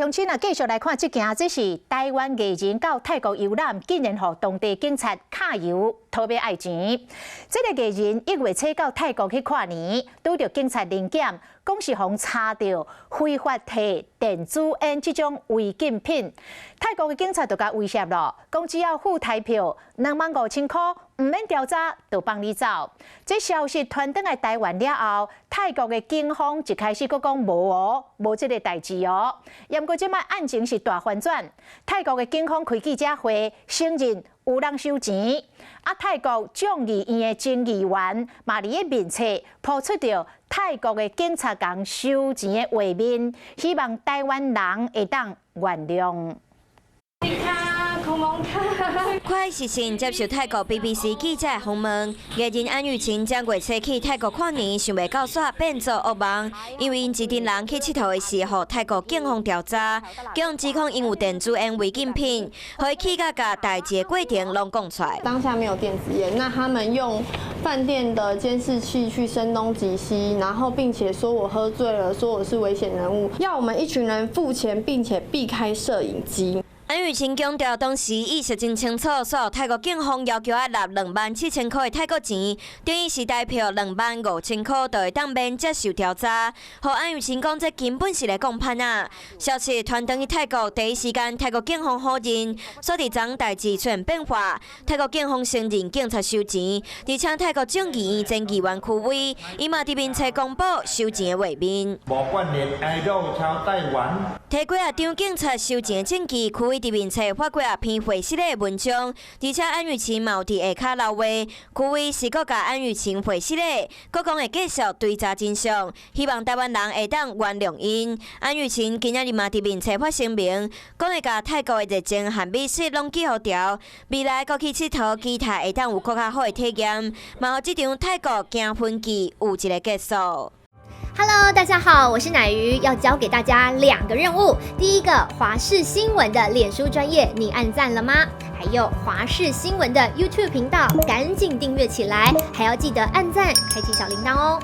鄉親啊，繼續來看這件，這是台灣藝人到泰國遊覽，竟然予當地警察揩油討欲愛錢。這个藝人1月初到泰國去跨年，拄著警察臨檢，講是予查著非法提電子菸這種違禁品。泰國的警察就共威脅囉，講只要付台票25,000塊，毋免調查就放你走。這消息傳轉來台灣了後，泰國的警方一開始閣講無哦，無這个代誌哦。毋過這擺案情是大反轉，泰國的警方開記者會承認有人收錢。啊，泰國眾議院的前議員嘛佇咧面冊 po 出著泰國的警察共收錢的畫面，希望台灣人會當原諒。快視線接受泰國 BBC 記者訪問，藝人安雨晴正月初去泰國跨年，想袂到煞變做噩夢，因為𪜶一陣人去𨑨迌的時候，泰國警方調查，共指控𪜶有電子菸違禁品，予伊氣甲共代誌的過程攏講出來。當下沒有電子菸，那他們用飯店的監視器去聲東擊西，然後並且說我喝醉了，說我是危險人物，要我們一群人付錢，並且避開攝影機。安雨晴強調，當時意識真清楚，所以泰國警方要求愛納27,000塊的泰國錢，等於是台票25,000塊，就會當免接受調查。予安雨晴講，這根本是咧講歹仔。消息傳轉去泰國，第一時間泰國警方否認，所以昨代誌出現變化。泰國警方承認警察收錢，而且泰國眾議院前議員區威，伊嘛佇面冊公布收錢的畫面。無關聯ไอดอลชาวไต้หวัน提幾仔張警察收錢的證據，區威佇面冊發幾仔篇會失禮的文章，而且安雨晴嘛有佇下跤留話，區威是閣共安雨晴會失禮，閣講會繼續追查真相，希望台灣人會當原諒𪜶。安雨晴今仔日嘛佇面冊發聲明，講會共泰國的熱情和美食攏記予牢，未來閣去𨑨迌，期待會當有閣較好的體驗，嘛予這場泰國驚魂記有一个結束。 Hello，大家好，我是奶魚，要交給大家兩個任務。第一個，華視新聞的臉書專頁，你按讚了嗎？還有華視新聞的 YouTube 頻道，趕緊訂閱起來，還要記得按讚，開啟小鈴鐺哦。